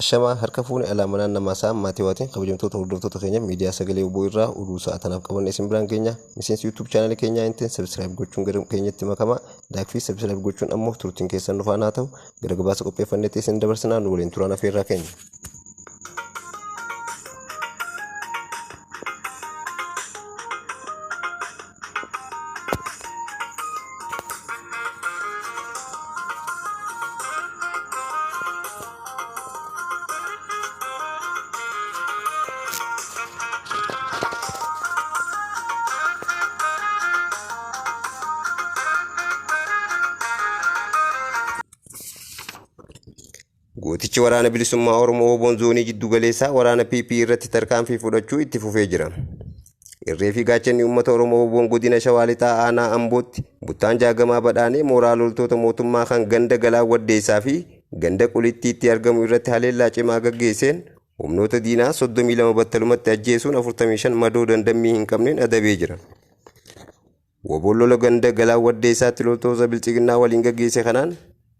Ashamaa harka fuune alaamanaan namaa isaa maatii kabajamtoota hordoftoota keenya miidiyaa sagalee WBO irraa oduu sa'a tanaaf qabanne isin biraan geenya. Miseensi YouTube chaanalii keenyaa hin ta'in subscribe gochuun gara keenyatti makama. Like fi subscribe gochuun ammoo turtiin keessan nu faana haa ta'u. Gara gabaasa qopheeffannetti isin dabarsinaa, nu waliin turaan afeerraa keenya. Gootichi waraana bilisummaa Oromoo WBOn zoonii jiddu galeessaa waraana PP irratti tarkaanfii fudhachuu itti fufee jira. Irree fi gaachanni uummata Oromoo WBOn godina Shawaa Lixaa aanaa Ambootti buttaan Jaagamaa Badhaanee mooraa loltoota mootummaa kan ganda Galaan Waddeessaa fi ganda Qulittiitti argamu irratti haleellaa cimaa gaggeesseen humnoota diinaa 32 battalumatti ajjeesuun 45 madoo dandammii hin qabneen adabee jira. WBOn lola ganda Galaan Waddeessaatti loltoota bilchiginnaa waliin gaggeesse kanaan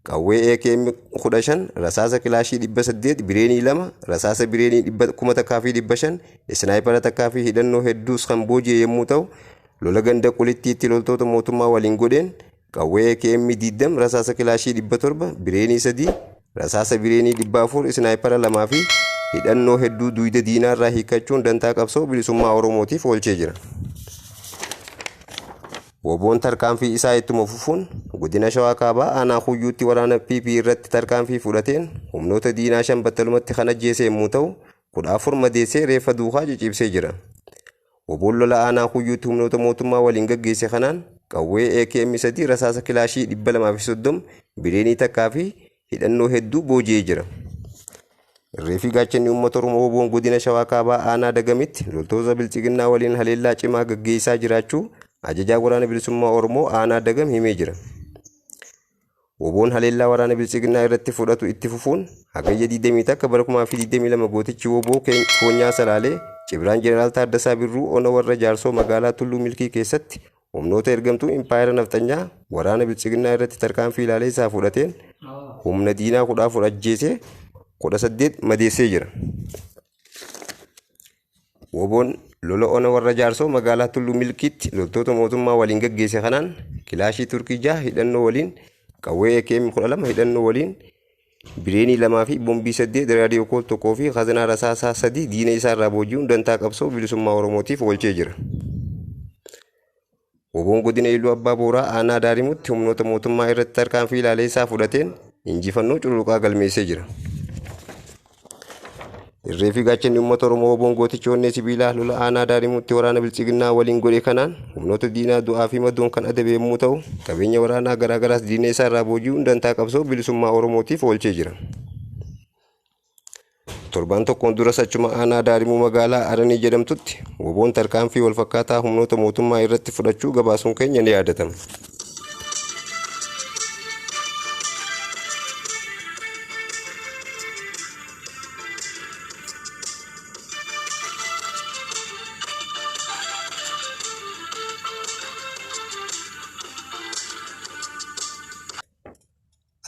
qawwee AKM 15, rasaasa kilaashii 800, bireenii 2, rasaasa bireenii 1500, isnaayipara takkaa fi hidhannoo hedduus kan booji'e yommuu ta'u, lola ganda Qulittiitti loltoota mootummaa waliin godheen qawwee AKM 20, rasaasa kilaashii 700, bireenii 3, rasaasa bireenii 400, isnaayipara 2 fi hidhannoo hedduu duyda diinaarraa hiikkachuun dantaa qabsoo bilisummaa Oromootiif oolchee jira. WBOn tarkaanfii isaa ittuma fufuun godina Shawaa Kaabaa aanaa Kuyyuutti waraana PP irratti tarkaanfii fudhateen humnoota diinaa 5 battalumatti kan ajjeese yommuu ta'u, 14 madeessee reeffa duukaa ciciibsee jira. WBOn lola aanaa Kuyyuutti humnoota mootummaa waliin gaggeesse kanaan qawwee AKM 3, rasaasa kilaashii 230, bireenii takkaa fi hidhannoo hedduu booji'ee jira. Irree fi gaachanni uummata Oromoo WBOn godina Shawaa Kaabaa aanaa Dagamitti loltoota bilchiginnaa waliin haleellaa cimaa gaggeessaa jiraachuu ajajaa waraana bilisummaa Oromoo aanaa Dagam himee jira. WBOn haleellaa waraana bilchiginnaa irratti fudhatu itti fufuun hagayya 21 bara 2022 gootichi WBO Koonyaa Salaalee Cibraan Jeneraal Taaddasaa Birruu ona warra Jaarsoo magaalaa Tulluu Milkii keessatti humnoota ergamtuu impaayera nafxanyaa waraana bilchiginnaa irratti tarkaanfii ilaalee isaa fudhateen humna diinaa 14 ajjeesee 18 madeessee jira. WBOn lola ona warra Jaarsoo magaalaa Tulluu Milkiitti loltoota mootummaa waliin gaggeesse kanaan kilaashii Turkii 6 hidhannoo waliin, qawwee AKM 12 hidhannoo waliin, bireenii 2 fi bombii 8, raadiyoo kool 1 fi khazinaa rasaasaa 3 diina isaa irraa booji'uun dantaa qabsoo bilisummaa Oromootiif oolchee jira. WBOn godina Iluu Abbaa Booraa aanaa Daarimutti humnoota mootummaa irratti tarkaanfii ilaalee isaa fudhateen injifannoo cululuqaa galmeessee jira. Irree fi gaachanni uummata Oromoo WBOn gootichi onnee sibiilaa lola aanaa Daarimutti waraana bilchiginnaa waliin godhe kanaan humnoota diinaa du'aa fi madoon kan adabe yommuu ta'u, qabeenya waraanaa garaagaraas diina isaa irraa booji'uun dantaa qabsoo bilisummaa Oromootiif oolchee jira. Torbaan tokkoon duras achuma aanaa Daarimuu magaalaa Aranii jedhamtutti WBOn tarkaanfii walfakkaataa humnoota mootummaa irratti fudhachuu gabaasuun keenya ni yaadatama.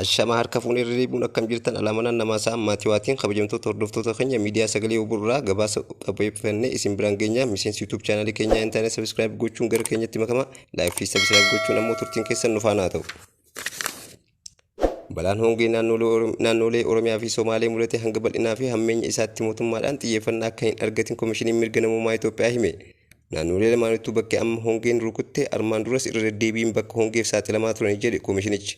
Ashamaa harka fuunee irra deebi'uun akkam jirtan alaamanaan namaa isaa maatii waatiin kabajamtoota hordoftoota keenya miidiyaa sagalee WBO irraa gabaasa qopheeffannee isin biraan geenya. Miseensi YouTube chaanalii keenyaa hin taane subscribe gochuun gara keenyatti makama. Like fi subscribe gochuun ammoo turtiin keessan nu faana haa ta'u. Balaan hongee naannoolee Oromiyaa fi Somaalee mudate hanga bal'inaa fi hammeenya isaatti mootummaadhaan xiyyeeffannaa akka hin argatin Komishiniin Mirga Namoomaa Itoophiyaa hime. Naannoolee lamaanittuu bakki amma hongeen rukutte armaan duras irra deddeebiin bakka hongeef saaxilamaa turani jedhe komishinichi.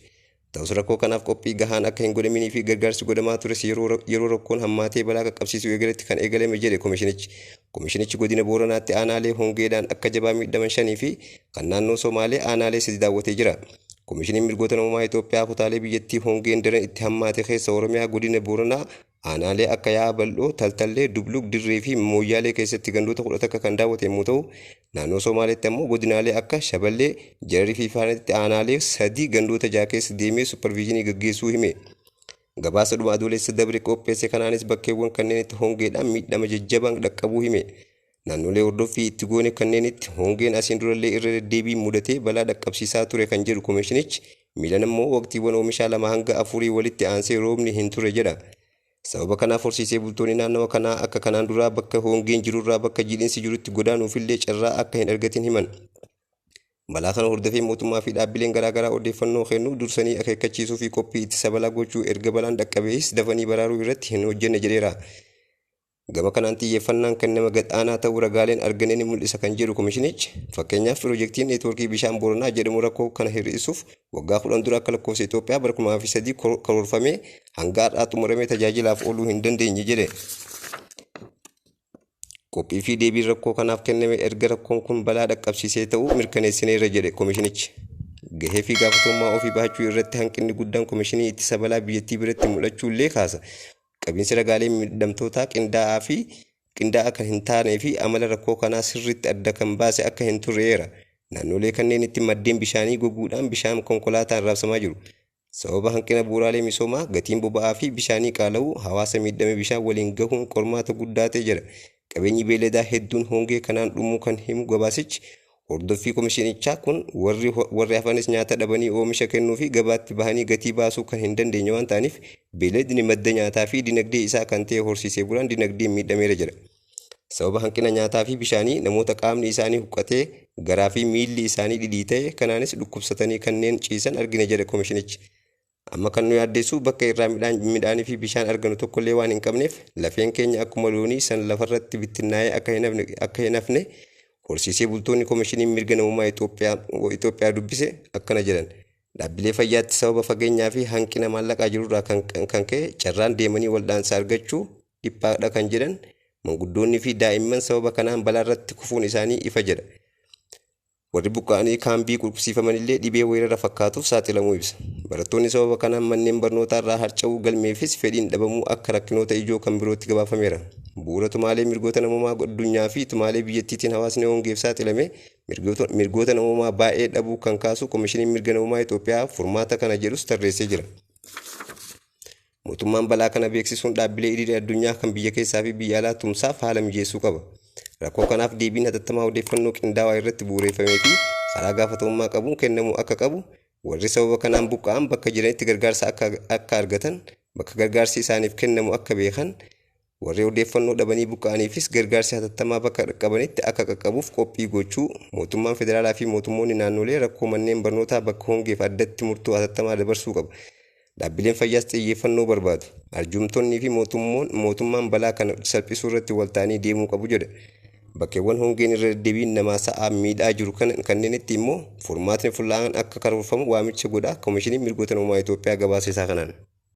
Ta'us rakkoo kanaaf qophii gahaan akka hin godhaminii fi gargaarsi godhamaa tures yeroo rakkoon hammaatee balaa qaqqabsiisuu eegaletti kan eegalame jedhe komishinichi. Komishinichi godina Booranaatti aanaalee hongeedhaan akka jabaa miidhaman shanii fi kan naannoo Somaalee aanaalee sadi daawwatee jira. Komishiniin Mirgoota Namoomaa Itoophiyaa kutaalee biyyattii hongeen daran itti hammaate keessa Oromiyaa godina Booranaa aanaalee akka Yaa'a Bal'oo, Taltallee, Dubluk, Dirree fi Mooyyaalee keessatti gandoota 11 kan daawwate yommuu ta'u, naannoo Somaaleetti ammoo godinaalee akka Shaballee, Jararii fi Faanatti aanaalee 3 gandoota 6 keessa deemee supparviizyinii gaggeessuu hime. Gabaasa dhuma Adoolessa dabre qopheesse kanaanis bakkeewwan kanneenitti hongeedhaan miidhama jajjabaan dhaqqabuu hime. Naannolee hordoffii itti goone kanneenitti hongeen asiin durallee irra deddeebiin mudatee balaa dhaqqabsiisaa ture kan jedhu komishinichi, miilan ammoo waqtiiwwan oomishaa 2 hanga 4 walitti aansee roobni hin ture jedha. Sababa kanaaf horsiisee bultoonni naannawa kanaa akka kanaan duraa bakka hongeen jirurraa bakka jiidhinsi jirutti godaanuufillee carraa akka hin argatin himan. Balaa kana hordofee mootummaa fi dhaabbileen garaagaraa odeeffannoo kennuu, dursanii akeekkachiisuu fi qophii ittisa balaa gochuu, erga balaan dhaqqabees dafanii baraaruu irratti hin hojjenne jedheera. Gama kanaan xiyyeeffannaan kenname gad aanaa ta'uu ragaaleen argannee ni mul'isa kan jedhu komishinichi, fakkeenyaaf piroojeektiin neetwoorkii bishaan Booranaa jedhamu rakkoo kana hir'isuuf waggaa 10 dura akka lakkoofsa Itoophiyaa bara 2003 karoorfamee hanga har'aa xumuramee tajaajilaaf ooluu hin dandeenye jedhe. Qophii fi deebiin rakkoo kanaaf kenname erga rakkoon kun balaa dhaqqabsiisee ta'uu mirkaneessineerra jedhe komishinichi. Gahee fi gaafatamummaa ofii bahachuu irratti hanqinni guddaan komishinii ittisa balaa biyyattii biratti mul'achuu illee kaasa. Qabiinsi ragaalee miidhamtootaa qindaa'aa fi qindaa'aa kan hin taanee fi amala rakkoo kanaa sirriitti adda kan baase akka hin turreera. Naannolee kanneenitti maddeen bishaanii goguudhaan bishaan konkolaataan raabsamaa jiru. Sababa hanqina bu'uuraalee misoomaa, gatiin boba'aa fi bishaanii qaala'uu hawaasa miidhame bishaan waliin gahuun qormaata guddaa ta'e jira. Qabeenyi beeyladaa hedduun hongee kanaan dhumuu kan himu gabaasichi, hordoffii komishinichaa kun warri hafanis nyaata dhabanii oomisha kennuu fi gabaatti bahanii gatii baasuu kan hin dandeenye waan ta'aniif, beeyladni madda nyaataa fi dinagdee isaa kan ta'e horsiisee bulaan dinagdeen miidhameera jedha. Sababa hanqina nyaataa fi bishaanii namoota qaamni isaanii huqqatee, garaa fi miilli isaanii dhidhiita'e, kanaanis dhukkubsatanii kanneen ciisan argine jedha komishinichi. Amma kan nu yaaddeessu bakka irraa midhaanii fi bishaan arganu tokkollee waan hin qabneef lafeen keenya akkuma loonii san lafarratti bittinnaa'ee akka hin hafne horsiisee bultoonni komishiniin mirga namummaa Itoophiyaa dubbise akkana jedhan. Dhaabbilee fayyaatti sababa fageenyaa fi hanqina maallaqaa jirurraa kan ka'e carraan deemanii wal'aansa argachuu dhiphaadha kan jedhan manguddoonni fi daa'imman sababa kanaan balaarratti kufuun isaanii ifa jedha. Warri buqqa'anii kaambii qubsiifaman illee dhibee weerara fakkaatuuf saaxilamuu ibsa. Barattoonni sababa kanaan manneen barnootaa irraa harca'uu, galmeefis fedhiin dhabamuu akka rakkinoota ijoo kan birootti gabaafameera. Bu'uura tumaalee mirgoota namoomaa addunyaa fi tumaalee biyyattiitiin hawaasni hongeef saaxilame mirgoota namoomaa baay'ee dhabuu kan kaasu komishiniin mirga namoomaa Itoophiyaa furmaata kana jedhus tarreessee jira. Mootummaan balaa kana beeksisuun dhaabbilee idil addunyaa kan biyya keessaa fi biyya alaa tumsaaf haala mijeessuu qaba. Rakkoo kanaaf deebiin hatattamaa odeeffannoo qindaa'aa irratti bu'uureffamee fi karaa gaafatamummaa qabuun kennamuu akka qabu, warri sababa kanaan buqqa'an bakka jiranitti gargaarsa akka argatan, bakka gargaarsi isaaniif kennamu akka beekan, warri odeeffannoo dhabanii buqqa'aniifis gargaarsi hatattamaa bakka qaqqabanitti akka qaqqabuuf qophii gochuu, mootummaan federaalaa fi mootummoonni naannolee rakkoo manneen barnootaa bakka hongeef addatti murtoo hatattamaa dabarsuu qaba. Dhaabbileen fayyaas xiyyeeffannoo barbaadu. Arjumtoonnii fi mootummaan balaa kana salphisuu irratti wal ta'anii deemuu qabu jedha. Bakkeewwan hongeen irra deddeebiin namaa sa'aa miidhaa jiru kanneenitti immoo furmaatni fullaa'aan akka karoorfamu waamicha godha komishiniin mirgoota namummaa Itoophiyaa gabaasa isaa kanaan.